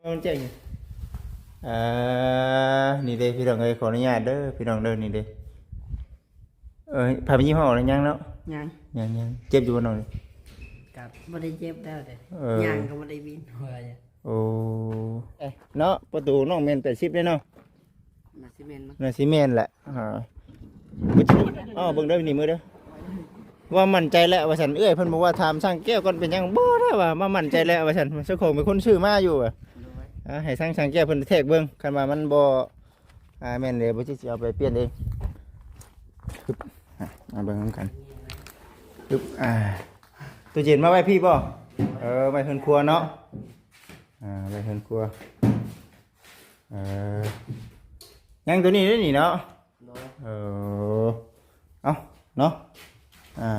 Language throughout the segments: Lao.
ມັນແຈ້ງຢູ່. ອ່າ ນີ້ເດ້ພີ່ນ້ອງເອີຍ ຂໍອະນຸຍາດເດີພີ່ນ້ອງເດີ ນີ້ເດ້. ເອີ ພາໄປຍິມເຮົາແລ້ວຍັງເນາະ? ຍັງ ຍັງ ຍັງ. ເຈັບຢູ່ບໍ່ນ້ອງ? ກໍບໍ່ໄດ້ເຈັບແລ້ວເດ້. ເອີ ຍ່າງກໍບໍ່ໄດ້ວິນຫົວ. ໂອ້ ເນາະ ປະຕູນ້ອງແມ່ນແປດສິບເດ້ເນາະ? ໜ້າຊິແມ່ນເນາະ ໜ້າຊິແມ່ນແຫຼະ. ອ່າ ເບິ່ງເດີນີ້ມືເດີ ວ່າໝັ້ນໃຈແລ້ວວ່າຊັ້ນ. ເອື້ອຍເພິ່ນບອກວ່າ ຖາມຊ່າງແກ້ວກ່ອນເປັນຫຍັງ? ບໍ່ໄດ້ວ່າ ວ່າໝັ້ນໃຈແລ້ວວ່າຊັ້ນ. ເຈົ້າຂອງເປັນຄົນຊື້ມາຢູ່ວ່າ. ອ່າ ໃຫ້ທາງຊ່າງແກ້ວເພິ່ນແທກເບິ່ງ ຄັນວ່າມັນບໍ່ ອ່າ ແມ່ນເດ້ ບໍ່ຈິດຊິເອົາໄປປ່ຽນເອງ. ອຶບ ອ່າ ມາເບິ່ງນຳກັນ. ອຶບ ອ່າ ຕູ້ເຢັນມາໄວ້ພີ້ບໍ່? ເອີ ໄວ້ເຮືອນຄົວເນາະ. ອ່າ ໄວ້ເຮືອນຄົວ. ເອີ ຍັງໂຕນີ້ເດ້ນີ້ເນາະ. ໂດຍ ເອີ ເອົ້າເນາະ. ອ່າ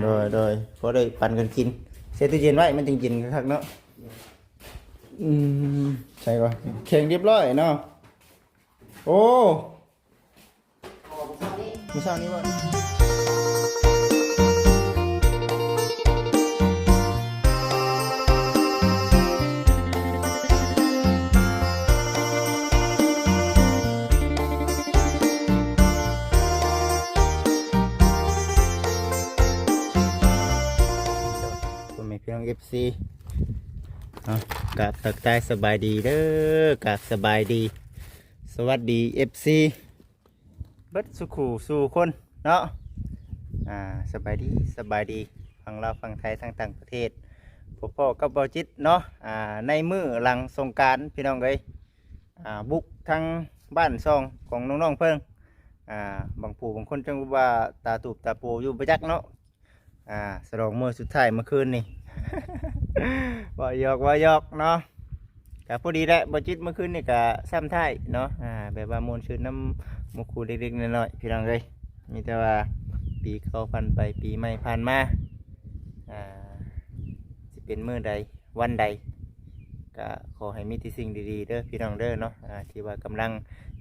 ໂດຍ ໂດຍ ພໍໄດ້ປັນກັນກິນ. ໃສ່ຕູ້ເຢັນໄວ້ ມັນຈຶ່ງເຢັນຄັກໆເນາະ. ອືມ ໃສ່ກ່ອນ ແຂງຮຽບຮ້ອຍເນາະ. ໂອ້ ມື້ເຊົ້ານີ້ບໍ່? ພໍ່ແມ່ພີ່ນ້ອງ ເອັຟຊີ ເນາະ ກາບທັກທາຍສະບາຍດີເດີ ກາບສະບາຍດີ ສະຫວັດດີ ເອັຟຊີ ເບິດສູ່ຄູ່ສູ່ຄົນເນາະ. ອ່າ ສະບາຍດີ ສະບາຍດີ ຝັ່ງລາວ ຝັ່ງໄທ ທັງຕ່າງປະເທດ. ພົບພໍ້ກັບເບົາຈິດເນາະ ອ່າ ໃນມື້ຫຼັງສົງການ ພີ່ນ້ອງເອີຍ. ອ່າ ບຸກທາງບ້ານຊ່ອງຂອງນ້ອງໆເພິ່ນ ອ່າ ບາງຜູ້ບາງຄົນຈັ່ງວ່າຕາຕູບຕາໂປຢູ່ບໍ່ຈັກເນາະ. ອ່າ ສະຫຼອງມື້ສຸດທ້າຍເມື່ອຄືນນີ້ ເວົ້າຫຍອກ ເວົ້າຫຍອກເນາະ. ກະພໍດີແຫຼະ ເບົາຈິດເມື່ອຄືນນີ້ກະຊ້ຳທ້າຍເນາະ. ອ່າ ແບບວ່າມ່ວນຊື່ນນຳໝູ່ຄູ່ເລັກໆນ້ອຍໆ ພີ່ນ້ອງເອີຍ. ມີແຕ່ວ່າປີເກົ່າຜ່ານໄປ ປີໃໝ່ຜ່ານມາ ອ່າ ຊິເປັນມື້ໃດ ວັນໃດ ກະຂໍໃຫ້ມີແຕ່ສິ່ງດີໆເດີພີ່ນ້ອງເດີເນາະ. ອ່າ ທີ່ວ່າກຳລັງ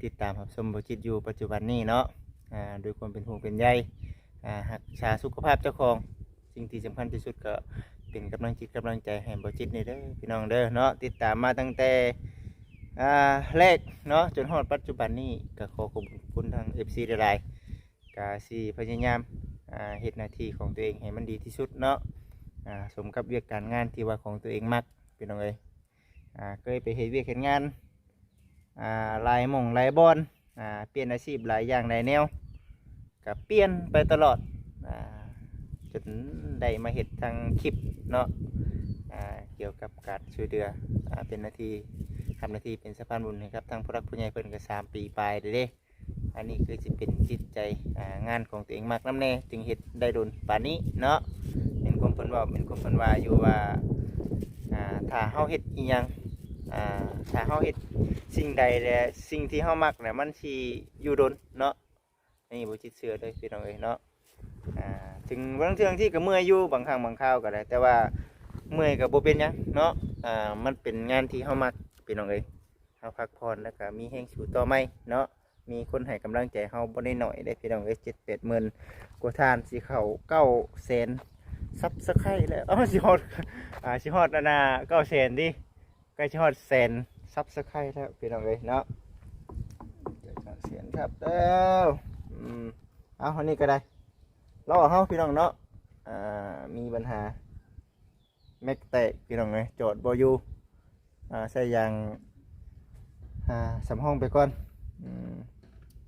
ຕິດຕາມຮັບຊົມເບົາຈິດຢູ່ປັດຈຸບັນນີ້ເນາະ ອ່າ ດ້ວຍຄວາມເປັນຫ່ວງເປັນໃຍ ອ່າ ຮັກສາສຸຂະພາບເຈົ້າຂອງ. ສິ່ງທີ່ສຳຄັນທີ່ສຸດກໍເປັນກຳລັງຈິດກຳລັງໃຈໃຫ້ເບົາຈິດນີ້ເດີພີ່ນ້ອງເດີເນາະ. ຕິດຕາມມາຕັ້ງແຕ່ ອ່າ ແລກເນາະ ຈົນຮອດປັດຈຸບັນນີ້ ກໍຂໍຂອບຄຸນທາງເອັຟຊີຫຼາຍໆ. ກະຊິພະຍາຍາມ ອ່າ ເຮັດໜ້າທີ່ຂອງຕົວເອງໃຫ້ມັນດີທີ່ສຸດເນາະ ອ່າ ສົມກັບວຽກການງານທີ່ວ່າຂອງຕົວເອງມັກ ພີ່ນ້ອງເອີຍ. ອ່າ ເຄີຍໄປເຮັດວຽກເຮັດງານ ອ່າ ຫຼາຍໝ່ອງຫຼາຍບ່ອນ ອ່າ ປ່ຽນອາຊີບຫຼາຍຢ່າງຫຼາຍແນວ ກະປ່ຽນໄປຕະຫຼອດ ອ່າ ຈົນໄດ້ມາເຮັດທາງຄລິບເນາະ ອ່າ ກ່ຽວກັບການຊ່ວຍເຫຼືອ ອ່າ ເປັນໜ້າທີ່ ຮັບໜ້າທີ່ເປັນສະພານບຸນໃຫ້ກັບທາງຜູ້ຫຼັກຜູ້ໃຫຍ່ເພິ່ນກໍສາມປີປາຍແລ້ວເດ້. ອັນນີ້ຄືຊິເປັນຈິດໃຈ ອ່າ ງານຂອງຕົວເອງມັກນຳແດ່ ຈຶ່ງເຮັດໄດ້ດົນປານນີ້ເນາະ. ແມ່ນຄວາມເພິ່ນເວົ້າ ແມ່ນຄວາມເພິ່ນວ່າຢູ່ວ່າ ອ່າ ຖ້າເຮົາເຮັດອີ່ຫຍັງ ອ່າ ຖ້າເຮົາເຮັດສິ່ງໃດ ແລະ ສິ່ງທີ່ເຮົາມັກນະ ມັນຊິຢູ່ດົນເນາະ. ອັນນີ້ບໍ່ຈິດເຊື່ອເລີຍ ພີ່ນ້ອງເອີຍເນາະ. ອ່າ ເຖິງບາງເທື່ອທີ່ກໍເມື່ອຍຢູ່ ບາງຄັ້ງບາງຄາວກໍໄດ້ ແຕ່ວ່າເມື່ອຍກໍບໍ່ເປັນຫຍັງເນາະ. ອ່າ ມັນເປັນງານທີ່ເຮົາມັກ ພີ່ນ້ອງເອີຍ. ເຮົາພັກຜ່ອນແລ້ວກໍມີແຮງສູ້ຕໍ່ໃໝ່ເນາະ. ມີຄົນໃຫ້ກຳລັງໃຈເຮົາບໍ່ໄດ້ໜ້ອຍເດ້ພີ່ນ້ອງເອີຍ. ເຈັດແປດໝື່ນກວ່າທ່ານ ຊິເຂົ້າເກົ້າແສນຊັບສະໄຄຣບ໌ແລ້ວ. ເອົ້າ ຊິຮອດ ອ່າ ຊິຮອດອັນນ່າ ເກົ້າແສນຕິ ໃກ້ຊິຮອດແສນຊັບສະໄຄຣບ໌ແລ້ວພີ່ນ້ອງເອີຍເນາະ. ເກົ້າແສນຊັບແລ້ວ. ອືມ ເອົາ ອັນນີ້ກໍໄດ້ ລໍເຮົາພີ່ນ້ອງເນາະ. ອ່າ ມີບັນຫາ ແມັກແຕກພີ່ນ້ອງເອີຍ ຈອດບໍ່ຢູ່. ອ່າ ໃສ່ຢາງ ອ່າ ສຳຮອງໄປກ່ອນ. ອືມ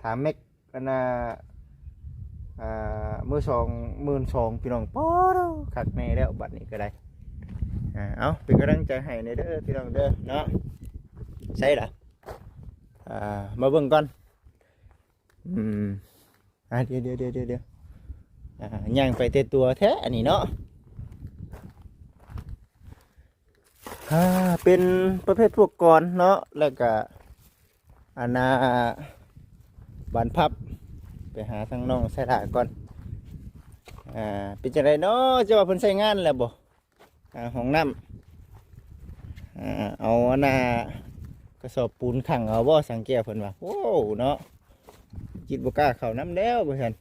ຖາມແມັກ ອັນນ່າ ອ່າ ມືສອງ ໝື່ນສອງ ພີ່ນ້ອງ. ປາດ ຄັກແນ່ແລ້ວບັດນີ້ກໍໄດ້. ອ່າ ເອົາ ເປັນກຳລັງໃຈໃຫ້ແດ່ເດີພີ່ນ້ອງເດີເນາະ. ໃສ່ລະ ອ່າ ມາເບິ່ງກ່ອນ. ອືມ ອ່າ ດຽວໆໆໆ ອ່າ ຍ່າງໄປແຕ່ຕົວແທ້ອັນນີ້ເນາະ. ອ່າ ເປັນປະເພດພວກກອນເນາະ ແລ້ວກະອັນນ່າ ບານພັບ. ໄປຫາທາງນ້ອງໄຊລາກ່ອນ. ອ່າ ເປັນຈັ່ງໃດເນາະ ເຈົ້າວ່າເພິ່ນໃຊ້ງານແລ້ວບໍ່? ອ່າ ຫ້ອງນ້ຳ ອ່າ ເອົາອັນນ່າ ກະສອບປູນຂັງເອົາບໍ່ ຊ່າງແກ້ວເພິ່ນວ່າ. ໂອ້ ເນາະ ຈິດບໍ່ກ້າເຂົ້ານຳແລ້ວວ່າຊັ້ນ.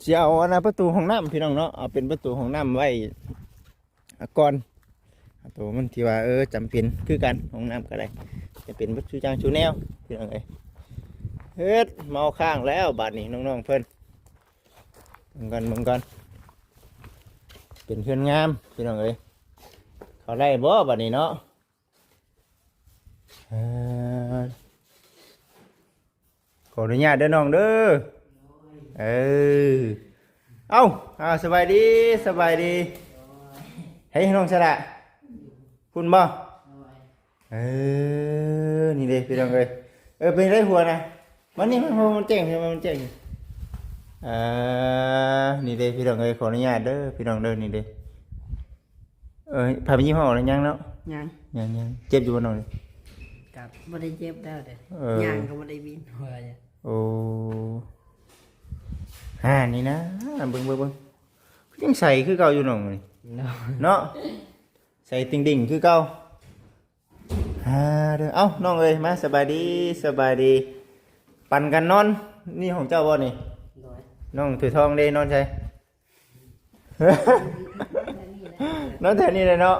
ຊິເອົາອັນນ່າ ປະຕູຫ້ອງນ້ຳ ພີ່ນ້ອງເນາະ ເອົາເປັນປະຕູຫ້ອງນ້ຳໄວ້ກ່ອນ. ໂຕມັນທີ່ວ່າ ເອີ ຈຳເປັນຄືກັນ ຫ້ອງນ້ຳກໍໄດ້ ຈຳເປັນເບິດຊຸຢ່າງຊຸແນວ ພີ່ນ້ອງເອີຍ. ເຮັດເມົາຄ້າງແລ້ວບາດນີ້ນ້ອງໆເພິ່ນ ເບິ່ງກ່ອນ ເບິ່ງກ່ອນ ເປັນເຮືອນງາມ ພີ່ນ້ອງເອີຍ. ເຂົ້າໄດ້ບໍ່ບາດນີ້ເນາະ? ເອີ ຂໍອະນຸຍາດເດີນ້ອງເດີ. ເອີ ເອົ້າ ອ່າ ສະບາຍດີ ສະບາຍດີ. ເຮີ້ຍ ນ້ອງສະຫຼະ ພຸ້ນບໍ່? ເອີ ນີ້ເດ້ພີ່ນ້ອງເອີຍ. ເອີ ເປັນໄດຫົວນະ? ມານີ້ ມາ ມາ ມາແຈ້ງ ມາ ມາແຈ້ງ. ອ່າ ນີ້ເດ້ພີ່ນ້ອງເອີຍ ຂໍອະນຸຍາດເດີພີ່ນ້ອງເດີ. ນີ້ເດ້ ເອີ ພາໄປຍິບເຮົາອອກແລ້ວຍັງເນາະ? ຍັງ ຍັງ ຍັງ. ເຈັບຢູ່ບໍ່ນ້ອງ? ກໍບໍ່ໄດ້ເຈັບແລ້ວເດ້ ເອີ ຍ່າງກໍບໍ່ໄດ້ວິນຫົວ. ໂອ້ ຫາ ນີ້ນະ ເບິ່ງ ເບິ່ງ ເບິ່ງ ຍັງໃສຄືເກົ່າຢູ່ນ້ອງນີ້ ເນາະ ເນາະ ໃສຕິ່ງດິ່ງຄືເກົ່າ. ອ່າ ເດີ ເອົ້າ ນ້ອງເອີຍ ມາ ສະບາຍດີ ສະບາຍດີ. ປັນກັນນອນ ນີ້ຂອງເຈົ້າບໍ່ນີ້? ໂດຍ. ນ້ອງຖວຍທອງເດ້ ນອນໃສ? ນອນແຖວນີ້ແຫຼະເນາະ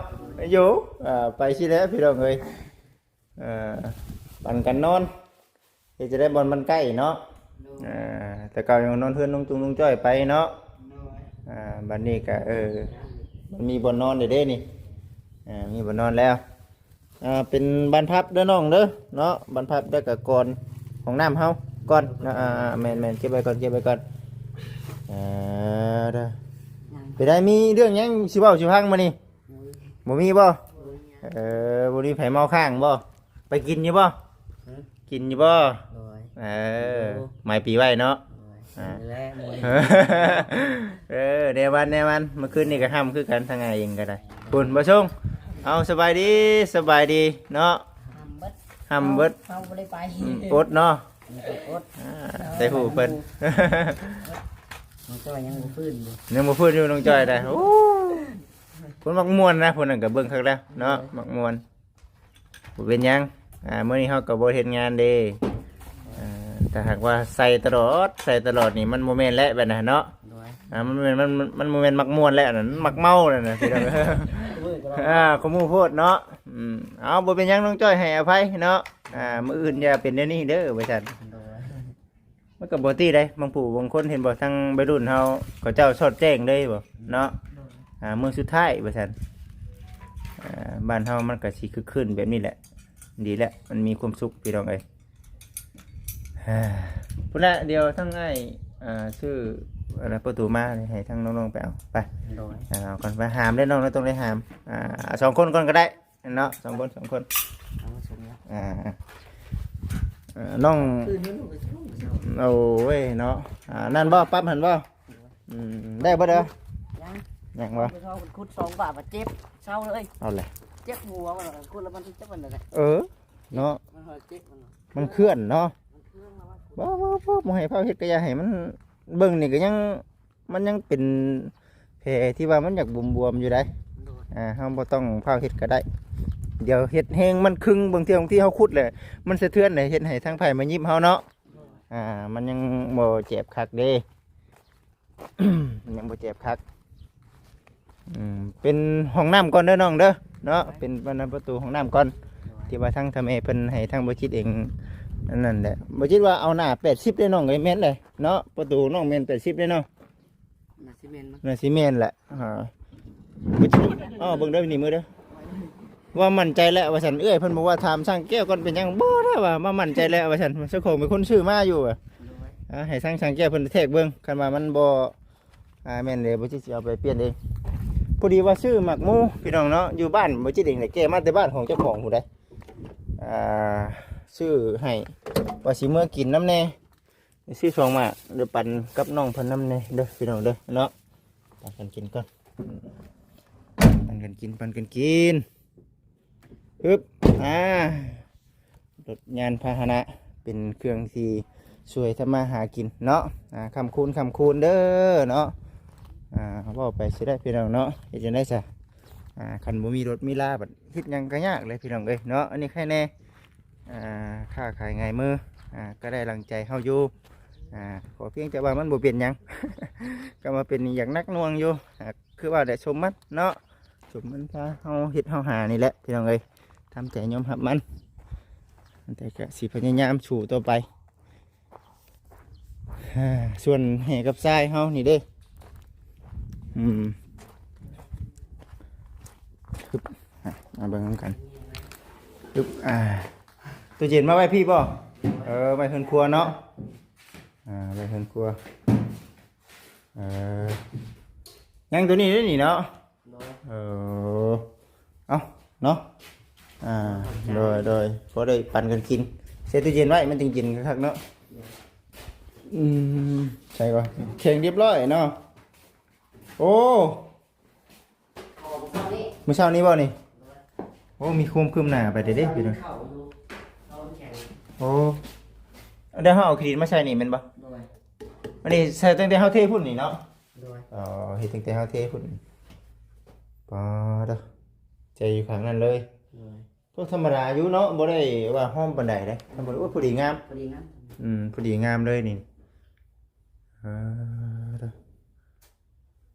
ຢູ່ ອ່າ ໄປຊີ້ແຫຼະພີ່ນ້ອງເອີຍ. ເອີ ປັນກັນນອນ ເຮັດຈະໄດ້ ບ່ອນມັນໃກ້ເນາະ. ໂດຍ. ອ່າ ແຕ່ເກົ່າຍັງນອນເຮືອນລຸງຕຸງລຸງຈ້ອຍໄປເນາະ. ໂດຍ. ອ່າ ບັດນີ້ກະ ເອີ ມັນມີບ່ອນນອນແລ້ວເດ້ນີ້ ອ່າ ມີບ່ອນນອນແລ້ວ. ອ່າ ເປັນບານພັບເດີນ້ອງເດີເນາະ ບານພັບ ແລ້ວກະກ່ອນຫ້ອງນ້ຳເຮົາກ່ອນເນາະ. ອ່າ ແມ່ນໆ ເກັບໄວ້ກ່ອນ ເກັບໄວ້ກ່ອນ. ເອີ ເດີ ເປັນໃດ ມີເລື່ອງຫຍັງຊິເວົ້າສູ່ຟັງມື້ນີ້? ບໍ່ມີບໍ່? ເອີ ບໍ່ມີໃຜເມົາຄ້າງບໍ່? ໄປກິນຢູ່ບໍ່? ກິນຢູ່ບໍ່? ໂດຍ. ເອີ ໝາຍປີໄວ້ເນາະ. ໂດຍ. ອ່າ ແລ້ວມື້ນີ້ ເອີ ແນວວັນ ແນວວັນ ມື້ຄືນນີ້ກໍຫ້ຳຄືກັນ ທາງອ້າຍເອງກໍໄດ້. ພຸ້ນ ບໍ່ຊົງ ເອົາ ສະບາຍດີ ສະບາຍດີເນາະ. ຫ້ຳເບິດ ຫ້ຳເບິດ ເຮົາບໍ່ໄດ້ໄປ. ອືມ ອົດເນາະ. ອືມ ອົດ. ອ່າ ໄດ້ຮູ້ເພິ່ນ ນ້ອງຈ້ອຍຍັງບໍ່ຟື້ນຢູ່ ຍັງບໍ່ຟື້ນຢູ່ ນ້ອງຈ້ອຍໄດ໋. ໂອ້ ຄົນມັກມ່ວນນະ ຜູ້ນັ້ນກໍເບິ່ງຄັກແລ້ວເນາະ. ໂດຍ. ມັກມ່ວນ ບໍ່ເປັນຫຍັງ. ອ່າ ມື້ນີ້ເຮົາກໍບໍ່ເຮັດງານເດ້ ອ່າ ຖ້າຫາກວ່າໃສ່ຕະຫຼອດ ໃສ່ຕະຫຼອດນີ້ ມັນບໍ່ແມ່ນແລ້ວແບບນັ້ນເນາະ. ໂດຍ. ອ່າ ມັນ ມັນ ມັນ ມັນບໍ່ແມ່ນມັກມ່ວນແລ້ວ ອັນນັ້ນມັກເມົາແລ້ວນະ ພີ່ນ້ອງ. ອ່າ ຂະໝູ່ໂພດເນາະ. ອືມ ເອົາ ບໍ່ເປັນຫຍັງ ນ້ອງຈ້ອຍໃຫ້ອະໄພເນາະ. ອ່າ ມື້ອື່ນຢ່າເປັນແນວນີ້ເດີ ວ່າຊັ້ນ. ໂດຍ. ມັນກໍບໍ່ຕິໄດ໋ ບາງຜູ້ບາງຄົນເຫັນບໍ່ ທາງໄວລຸ້ນເຮົາ ເຂົາເຈົ້າຊອດແຈ້ງເລີຍບໍ່ເນາະ. ໂດຍ. ອ່າ ມື້ສຸດທ້າຍວ່າຊັ້ນ. ອ່າ ບ້ານເຮົາມັນກໍຊິຄຶກຄື້ນແບບນີ້ແຫຼະ ດີແຫຼະ ມັນມີຄວາມສຸກ ພີ່ນ້ອງເອີຍ. ພຸ້ນລະ ດຽວທາງອ້າຍ ອ່າ ຊື້ ອັນນັ້ນ ປະຕູມາໃຫ້ທາງນ້ອງໆໄປເອົາໄປ. ໂດຍ. ອ່າ ເອົາກ່ອນ ໄປຫາມເດີນ້ອງ ຕ້ອງໄດ້ຫາມ. ອ່າ ສອງຄົນກ່ອນກໍໄດ້. ເນາະ ສອງຄົນ ສອງຄົນ ເອົາມາສົ່ງແລ້ວ. ອ່າ ເອີ ນ້ອງ ຄືນນີ້ມັນກໍສົ່ງເຈົ້າ ໂອ້ຍເນາະ. ອ່າ ນັ້ນບໍ່ ປັບຫັ້ນບໍ່? ອືມ ໄດ້ບໍ່ເດີ? ຍັງ ຍັງບໍ່? ໄປເຊົາຂຸດສອງບາດ ບາດເຈັບ ເຊົາເລີຍ. ເອົາແຫຼະ ເຈັບຫົວມັນ ຂຸດແລ້ວມັນເຈັບມັນແຫຼະ. ເອີ ເນາະ ມັນເຈັບມັນ ມັນເຄື່ອນເນາະ. ມັນເຄື່ອນແລ້ວວ່າ ບໍ່ ບໍ່ ບໍ່ ບໍ່ໃຫ້ພາວເຮັດ ກໍຢ່າໃຫ້ມັນ ເບິ່ງນີ້ກໍຍັງ ມັນຍັງເປັນແຜທີ່ວ່າມັນຢາກບວມໆຢູ່ໃດ໋. ໂດຍ. ອ່າ ເຮົາບໍ່ຕ້ອງພາວເຮັດກໍໄດ້ ດຽວເຮັດແຮງມັນຄຶງ. ບາງເທື່ອ ບາງທີເຮົາຂຸດແຫຼະ ມັນສະເທືອນເດ ເຮັດໃຫ້ທາງໃຜມາຍິບເຮົາເນາະ. ໂດຍ. ອ່າ ມັນຍັງບໍ່ແຈບຄັກເດ້ ມັນຍັງບໍ່ແຈບຄັກ. ອືມ ເປັນຫ້ອງນ້ຳກ່ອນເດີນ້ອງເດີເນາະ. ໂດຍ. ເປັນປະຕູຫ້ອງນ້ຳກ່ອນ ໂດຍ ທີ່ວ່າທາງທ່ານແມ່ເພິ່ນໃຫ້ທາງບໍ່ຈິດເອງ ອັນນັ້ນແຫຼະ. ບໍ່ຈິດວ່າເອົາໜ້າແປດສິບເດ້ນ້ອງເອີຍ ແມ່ນເດ້ເນາະ. ປະຕູນ້ອງແມ່ນແປດສິບເດ້ເນາະ. ໜ້າຊິແມ່ນ ໜ້າຊິແມ່ນແຫຼະ. ອ່າ ບໍ່ຈິດ ເອົາເບິ່ງເດີ ນີ້ມືເດີ ວ່າໝັ້ນໃຈແລ້ວວ່າຊັ້ນ. ເອື້ອຍເພິ່ນບອກວ່າ ຖາມຊ່າງແກ້ວກ່ອນ ເປັນຫຍັງບໍ່ໄດ້ວ່າ ວ່າໝັ້ນໃຈແລ້ວວ່າຊັ້ນ. ເຈົ້າຂອງເປັນຄົນຊື້ມາຢູ່ວ່າ. ໂດຍ. ອ່າ ໃຫ້ຊ່າງ ຊ່າງແກ້ວເພິ່ນແທກເບິ່ງ ຄັນວ່າມັນບໍ່ ອ່າ ແມ່ນເດ້ ບໍ່ຈິດຊິເອົາໄປປ່ຽນເອງ. ພໍດີວ່າຊື້ໝາກໂມ ພີ່ນ້ອງເນາະ ຢູ່ບ້ານ ບໍ່ຈິດເອງໄດ້ແກ່ມາແຕ່ບ້ານຂອງເຈົ້າຂອງຜູ້ໃດ ອ່າ ຊື້ໃຫ້ ວ່າຊິເມືອກິນນຳແດ່ ຊື້ສອງໝາກ ດຽວປັນກັບນ້ອງເພິ່ນນຳແດ່ເດີ ພີ່ນ້ອງເດີເນາະ. ປັນກັນກິນກ່ອນ ປັນກັນກິນ ປັນກັນກິນ. ອຶບ ອ່າ ລົດຍານພາຫະນະ ເປັນເຄື່ອງທີ່ຊ່ວຍທຳມາຫາກິນເນາະ. ອ່າ ຄ້ຳຄູນ ຄ້ຳຄູນເດີເນາະ. ອ່າ ເວົ້າໄປຊິໄດ້ພີ່ນ້ອງເນາະ ເຮັດຈັ່ງໃດຊະ. ອ່າ ຄັນບໍ່ມີລົດມີລາ ບັດເຮັດຫຍັງກໍຍາກເລີຍພີ່ນ້ອງເອີຍເນາະ. ອັນນີ້ໃຄແດ່ ອ່າ ຄ້າຂາຍງ່າຍມື ອ່າ ກໍໄດ້ດັ່ງໃຈເຮົາຢູ່. ອ່າ ຂໍພຽງແຕ່ວ່າມັນບໍ່ເປັນຫຍັງ ກໍມາເປັນອີກຢ່າງໜັກໜ່ວງຢູ່. ອ່າ ຄືວ່າແຫຼະ ຊົມມັນເນາະ. ສົມມັນພາເຮົາເຮັດເຮົາຫານີ້ແຫຼະ ພີ່ນ້ອງເອີຍ, ທຳໃຈຍອມຮັບມັນ, ແຕ່ກະຊິພະຍາຍາມສູ້ຕໍ່ໄປ. ສ່ວນແຮ່ກັບຊາຍເຮົານີ້ເດ້ ອືມ ມາເບິ່ງນຳກັນ. ຕູ້ເຢັນມາໄວ້ພີ້ບໍ່? ເອີ ໄວ້ເຮືອນຄົວເນາະ. ອ່າ ໄວ້ເຮືອນຄົວ. ເອີ ຍັງໂຕນີ້ເດ້ນີ້ເນາະ. ໂດຍ ເອີ ເອົ້າເນາະ. ອ່າ ໂດຍ ໂດຍ ພໍໄດ້ປັນກັນກິນ. ໃສ່ຕູ້ເຢັນໄວ້ ມັນຈຶ່ງເຢັນຄັກໆເນາະ. ອືມ ໃສ່ກ່ອນ. ແຂງຮຽບຮ້ອຍເນາະ. ໂອ້ ມື້ເຊົ້ານີ້ບໍ່ນີ້? ໂອ້ ມີຄວາມຄືບໜ້າໄປເດ້ເດ້ ພີ່ນ້ອງ. ໂອ້ ດຽວເຮົາເອົາຂີ້ດິນມາໃສ່ນີ້ແມ່ນບໍ່? ໂດຍ ອັນນີ້ໃສ່ຕັ້ງແຕ່ເຮົາເທພຸ້ນນີ້ເນາະ. ໂດຍ ອໍ ເຮັດຕັ້ງແຕ່ເຮົາເທພຸ້ນ. ປາດ ໃສ່ຢູ່ຂ້າງນັ້ນເລີຍ. ໂດຍ ໂອ້ ທຳມະດາຢູ່ເນາະ ບໍ່ໄດ້ວ່າຫອມປານໃດເດ້. ທຳມະດາ ໂອ້ ພໍດີງາມ ພໍດີງາມ. ອືມ ພໍດີງາມເລີຍນີ້. ເອີ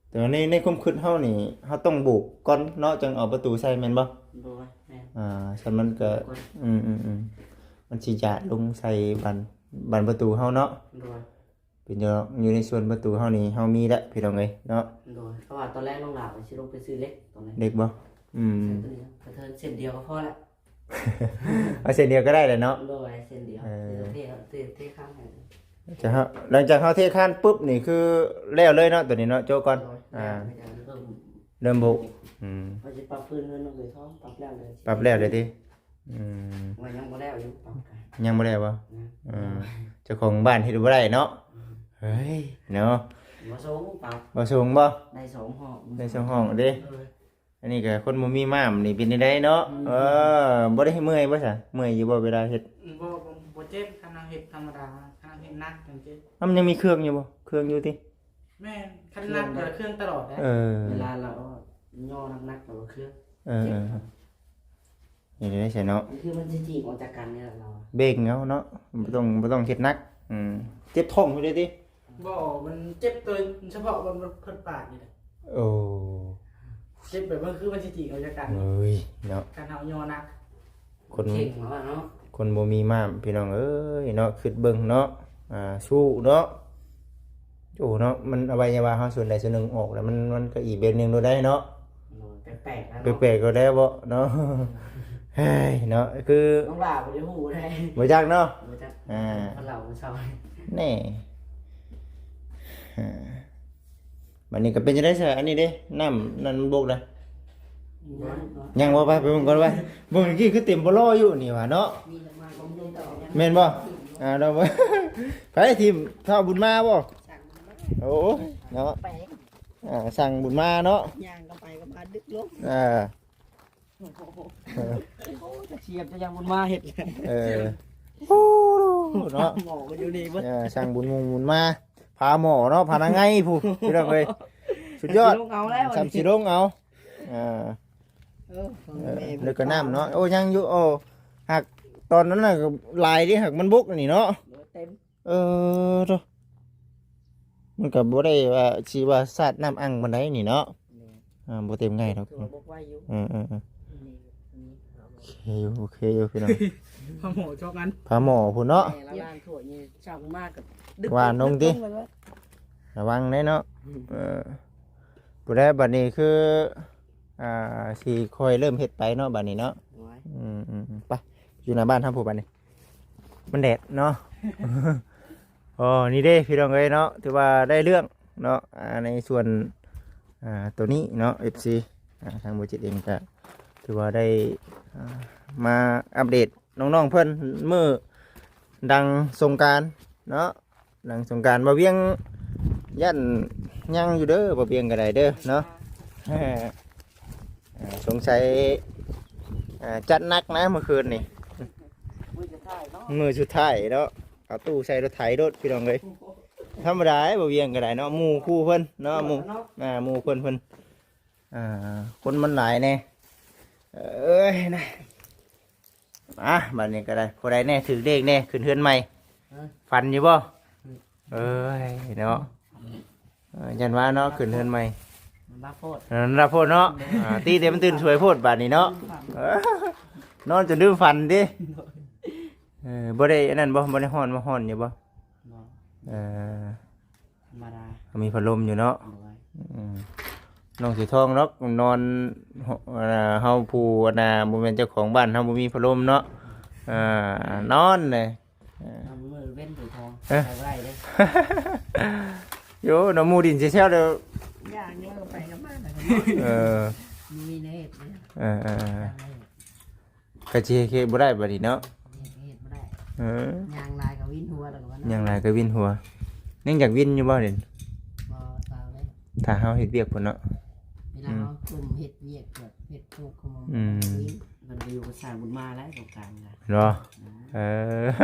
ແຕ່ວ່າໃນ ໃນຄວາມຄິດເຮົານີ້ ເຮົາຕ້ອງໂບກກ່ອນເນາະ ຈັ່ງເອົາປະຕູໃສ່ແມ່ນບໍ່? ໂດຍ ແມ່ນ. ອ່າ ຊັ້ນມັນກະ ໂບກກ່ອນ. ອືມໆໆ ມັນຊິຢາດລົງໃສ່ບານ ບານປະຕູເຮົາເນາະ. ໂດຍ ເປັນຫຍັງ ຢູ່ໃນສ່ວນປະຕູເຮົານີ້ ເຮົາມີແລ້ວ ພີ່ນ້ອງເອີຍເນາະ. ໂດຍ ເພາະວ່າຕອນແລກນ້ອງຫຼ້າວ່າຊິລົງໄປຊື້ເຫຼັກ ຕອນແລກ. ເຫຼັກບໍ່? ອືມ ໃສ່ໂຕນີ້ ກະເທີນເສັ້ນດຽວກໍພໍແລ້ວ. ເອົາເສັ້ນດຽວກໍໄດ້ແຫຼະເນາະ. ໂດຍ ເສັ້ນດຽວ. ເອີ ເທ ເທ ເທຄານໃຫ້. ຈະເຮົາ ຫຼັງຈາກເຮົາເທຄານປຸບນີ້ຄືແລ້ວເລີຍເນາະ ໂຕນີ້ເນາະ ໂຈະກ່ອນ. ໂດຍ ອ່າ ແລ້ວ ເລີ່ມ ເລີ່ມໂບກ. ອືມ ວ່າຊິປັບພື້ນເຮືອນນ້ອງເຂີຍທອງ ປັບແລ້ວເລີຍ. ປັບແລ້ວເລີຍຕິ? ອືມ ວ່າຍັງບໍ່ແລ້ວຢູ່ ປັບກະ ຍັງບໍ່ແລ້ວບໍ່? ຍັງ. ເອີ ເຈົ້າຂອງບ້ານເຮັດບໍ່ໄດ້ເນາະ. ອືມ ເຮີ້ຍເນາະ ບໍ່ສົ່ງປັບ. ບໍ່ສົ່ງບໍ່? ໄດ້ສອງຫ້ອງ ໄດ້ສອງຫ້ອງເດ້. ເອີ ອັນນີ້ກະຄົນບໍ່ມີມ້າມນີ້ເປັນຈັ່ງໃດເນາະ. ອືມ ເອີ ບໍ່ໄດ້ເມື່ອຍບໍ່ຊະ? ເມື່ອຍຢູ່ບໍ່ເວລາເຮັດ? ບໍ່ ບໍ່ ບໍ່ເຈັບ ຄັນເຮົາເຮັດທຳມະດາ. ຄັນເຮົາເຮັດໜັກຈັ່ງຊີ້ ມັນຍັງມີເຄື່ອງຢູ່ບໍ່? ເຄື່ອງຢູ່ຕິ? ແມ່ນ ຄັນໜັກກະເຄື່ອງຕະຫຼອດແຫຼະ. ເອີ ເວລາລາວຍໍໜັກໆ ລາວກະເຄື່ອງ. ເອີ ເຈັບ. ເອີ ນີ້ໄດ້ໃສເນາະ ຄືມັນຊິຈີກອອກຈາກກັນນີ້ລະ ລາວເບັງເອົາເນາະ ບໍ່ຕ້ອງ ບໍ່ຕ້ອງເຮັດໜັກ. ອືມ ເຈັບທ້ອງຢູ່ເດ້ຕິ? ບໍ່ ມັນເຈັບໂດຍສະເພາະວ່າມັນເພິ່ນປາດນີ້ແຫຼະ. ໂອ້ ເຈັບແບບວ່າຄືມັນຊິຈີກອອກຈາກກັນ. ເອີຍເນາະ ຄັນເຮົາຍໍໜັກ ຄົນ ເຄັ່ງແລ້ວເນາະ ຄົນບໍ່ມີມ້າມ ພີ່ນ້ອງເອີຍເນາະ. ຄິດເບິ່ງເນາະ ອ່າ ສູ້ເນາະ. ໂອ້ເນາະ ມັນອະໄວຍະວະເຮົາສ່ວນໃດສ່ວນໜຶ່ງອອກແລ້ວ ມັນ ມັນກະອີກແບບໜຶ່ງໂລດໄດ໋ເນາະ. ໂດຍ ແປກໆ ແລ້ວເນາະ ແປກໆ ໂລດໄດ໋ບໍ່ເນາະ. ເຮີ້ຍເນາະ ຄືນ້ອງຫຼ້າບໍ່ໄດ້ຮູ້ໄດ໋ ບໍ່ຈັກເນາະ. ບໍ່ຈັກ ອ່າ ເຂົາເລົ່າມື້ເຊົ້າ ແນ່. ອ່າ ບາດນີ້ກະເປັນຈັ່ງໃດຊະ? ອັນນີ້ເດ້ ນ້ຳນັ້ນມັນບົກນະ. ຍັງບໍ່? ຍັງບໍ່? ໄປ ໄປເບິ່ງກ່ອນໄປ. ເບິ່ງກີ້ຄືເຕັມບໍ່ລໍຢູ່ນີ້ຫວາເນາະ. ແມ່ນບໍ່? ອ່າ ລອງເບິ່ງ. ໃຜທີມທ້າວບຸນມາບໍ່? ໂອ້ຍເນາະ ອ່າ ສັ່ງບຸນມາເນາະ. ຍ່າງເຂົ້າໄປກະມາດຶກລົງ. ອ່າ ໂອ້ ຕະຊຽບຈະຍັງບຸນມາເຮັດ. ເອີ ໂອ້ ເນາະ ໝໍກະຢູ່ນີ້ເບິດ. ເອີ ສັ່ງບຸນມຸງບຸນມາ ພາໝໍເນາະ ພານາງໄງຜູ້ ພີ່ນ້ອງເອີຍ ສຸດຍອດ. ຊິລົງເອົາແລ້ວ ຊ່ຳຊິລົງເອົາ. ອ່າ ເອີ ແລ້ວກະນ້ຳເນາະ. ໂອ້ ຍັງຢູ່. ໂອ້ ຫາກຕອນນັ້ນນະຫຼາຍເດ້ ຫາກມັນບົກອັນນີ້ເນາະ. ເຕັມ. ເອີ ໂທ້ ມັນກະບໍ່ໄດ້ວ່າຊິວ່າສາດນ້ຳອັ່ງປານໃດນີ້ເນາະ. ແມ່ນ. ອ່າ ບໍ່ເຕັມງ່າຍດອກ. ຖືວ່າບົກໄວຢູ່. ເອີໆໆ ໂອເຄຢູ່ ໂອເຄຢູ່ພີ່ນ້ອງ. ພາໝໍຈອກອັນ ພາໝໍພຸ້ນເນາະ. ແມ່ນ ລະລ້າງຖ້ວຍນີ້ ເຊົ້າມາກະດຶກ ວ່ານົງຕິ ລະວັງເດ້ເນາະ. ອືມ ເອີ ຜູ້ໃດບາດນີ້ຄື ອ່າ ຊິຄ່ອຍເລີ່ມເຮັດໄປເນາະ ບາດນີ້ເນາະ. ໂດຍ. ອືມໆໆ ໄປ ຢູ່ໜ້າບ້ານເຮົາພຸ້ນບາດນີ້. ມັນແດດເນາະ. ອໍ ນີ້ເດ້ພີ່ນ້ອງເອີຍເນາະ ຖືວ່າໄດ້ເລື່ອງເນາະ. ອ່າ ໃນສ່ວນ ອ່າ ໂຕນີ້ເນາະ ເອັຟຊີ ອ່າ ທາງບໍ່ຈິດເອງກະຖືວ່າໄດ້ ອ່າ ມາອັບເດດນ້ອງໆເພິ່ນມື້ຫຼັງສົງການເນາະ. ຫຼັງສົງການ ບ່າວວຽງຢ້ານຍັງຢູ່ເດີ ບ່າວວຽງກະໄດ້ເດີເນາະ. ເອີ ສົງໄສ ເອີ ຈັດໜັກນະມື້ຄືນນີ້ ມື້ສຸດທ້າຍເນາະ ມື້ສຸດທ້າຍເນາະ. ເອົາຕູ້ໃສ່ລົດໄຖໂລດພີ່ນ້ອງເອີຍ. ທຳມະດາ ບ່າວວຽງກະໄດ້ເນາະ ໝູ່ຄູ່ເພິ່ນເນາະ ໝູ່ ອ່າ ໝູ່ເພິ່ນ ເພິ່ນ ອ່າ ຄົນມັນຫຼາຍແນ່. ເອີຍນະ ອ່າ ບາດນີ້ກະໄດ້ ຜູ້ໃດແນ່ຖືກເລກແນ່ ຂຶ້ນເຮືອນໃໝ່. ເອີ ຝັນຢູ່ບໍ່? ເອີຍເນາະ ເອີ ຢ້ານວ່າເນາະ ຂຶ້ນເຮືອນໃໝ່. ລາໂພດ ນອນຫຼັບໂພດເນາະ. ອ່າ ຕີແຕ່ມັນຕື່ນສວຍໂພດບາດນີ້ເນາະ. ນອນຈົນລືມຝັນຕິ. ເອີ ບໍ່ໄດ້ອັນນັ້ນບໍ່? ບໍ່ໄດ້ຮ້ອນບໍ່? ຮ້ອນຢູ່ບໍ່? ບໍ່. ເອີ ທຳມະດາ ມີພັດລົມຢູ່ເນາະ. ໂດຍ. ອືມ ນ້ອງສີທອງດອກນອນ ເຮົາ ເຮົາຜູ້ອັນນ່າ ບໍ່ແມ່ນເຈົ້າຂອງບ້ານ ເຮົາບໍ່ມີພັດລົມເນາະ. ອ່າ ນອນເລີຍ. ເອີ ນອນມື້ເວັນສີທອງ ເອີ ໄປບໍ່ໄດ້ເດ້. ໂຍ ນ້ຳໝູດິນແຊວໆ ດຽວ ຢ່າງນີ້ໄປກັບມານະ. ເອີ ບໍ່ມີແນວເຮັດເລີຍ. ເອີໆໆ ກະຊິເຮັດບໍ່ໄດ້ບາດນີ້ເນາະ. ເຮັດ ເຮັດບໍ່ໄດ້. ເອີ ຍ່າງຫຼາຍກໍວິນຫົວແລ້ວກໍວ່າເນາະ. ຍ່າງຫຼາຍກໍວິນຫົວ. ຍັງຢາກວິນຢູ່ບໍ່ເດ? ບໍ່ ເຊົາເດ້. ຖ້າເຮົາເຮັດວຽກພຸ້ນເນາະ. ເວລາ ອືມ ເຮົາກຸ້ມເຮັດວຽກແບບເຮັດໂຄກຂະໝົມ ອືມ ວິນ. ເພິ່ນໄປຢູ່ກັບຊ່າງບຸນມາແລ້ວ ສົງການນະ ເນາະ. ອືມ ເອີ